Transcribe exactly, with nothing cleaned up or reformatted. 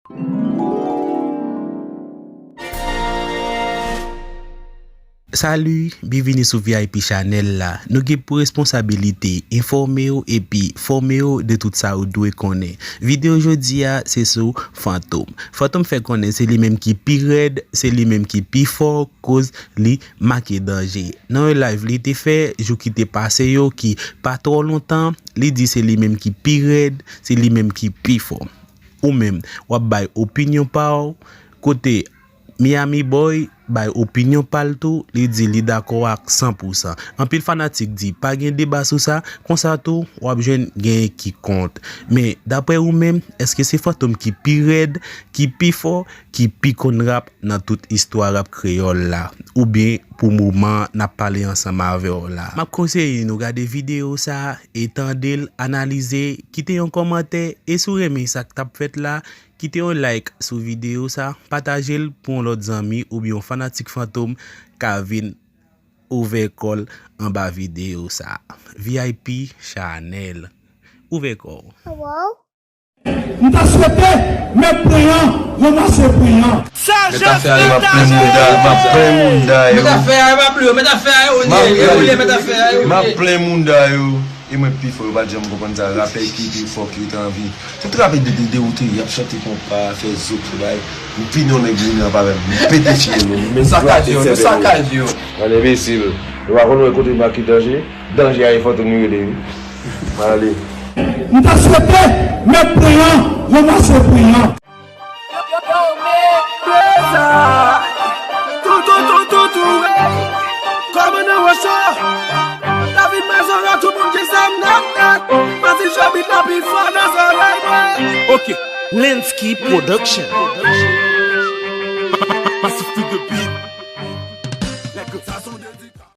Salut, byenvini sou V I P Channel la. Nou gen pou responsabilite enfòme w epi fòme w de tout sa ou dwe konnen. Videyo jodi a, se sou Fantom. Fantom fè konnen se li menm ki pi rèd, se li menm ki pi fò, koz li make danje. Nan yon live li te fè jou ki te pase yo, ki pa twò lontan, li di se li menm ki pi rèd, se li menm ki pi fò. Ou menm, w ap bay opinyon pa w, kote Miami Boy bay opinyon pa l tou, li di li dakò ak san pou san. Anpil fanatik di pa gen deba sou sa, konsa tou, w ap jwenn genyen ki kont. Men, daprè ou menm, èske se Fantom ki pi rèd, ki pi fò, ki pi konn rap nan tout istwa rap kreyòl la? Oubyen, pou moman, n ap pale ansanm avè w la? M ap konseye nou gade videyo sa a e tande l, analize, kite yon kòmantè, e si w renmen sa k t ap fèt la, kite yon like sou videyo sa, pataje l pou yon lòt zanmi oubyen yon fanatik Fantom ka vin ouvè kò l anba videyo sa. V I P Channel. Ouvè kò w. Hello? M ta swete mèt pwen an ranmase pwen an. Mèt afè a yo, m ap plen mounda, m ap plen mounda yo. Mèt afè a yo, pa plen yo, mèt afè a yo, m ap plen mounda yo. E mwen pi fò, yo pa t janm konprann sa. Rapè ki pi fò ki te anvi. Tout rapè de, de, de ou te, y ap chante konpa, fè zot, fè bagay. M pini yon nèg vini anba m, m pete fyèl ou, m sakaj yo, m sakaj yo. Bann enbesil. Yo pa konn wè kote m ak ki danje. Danje a e Fantom li rele wi. M ale. M ta swete mèt pwen an ranmase pwen an. Yo, yo, yo, men, men sa. Tou, tou, tou, tou, tou, ey. Kòmandan Rocho. David Mazora, tout moun ki sa m nan nèt. Mati Jobi pa pi fò nan zòrèy mwen. Ok. Lensky Production. Massive to the beat. Sa se yon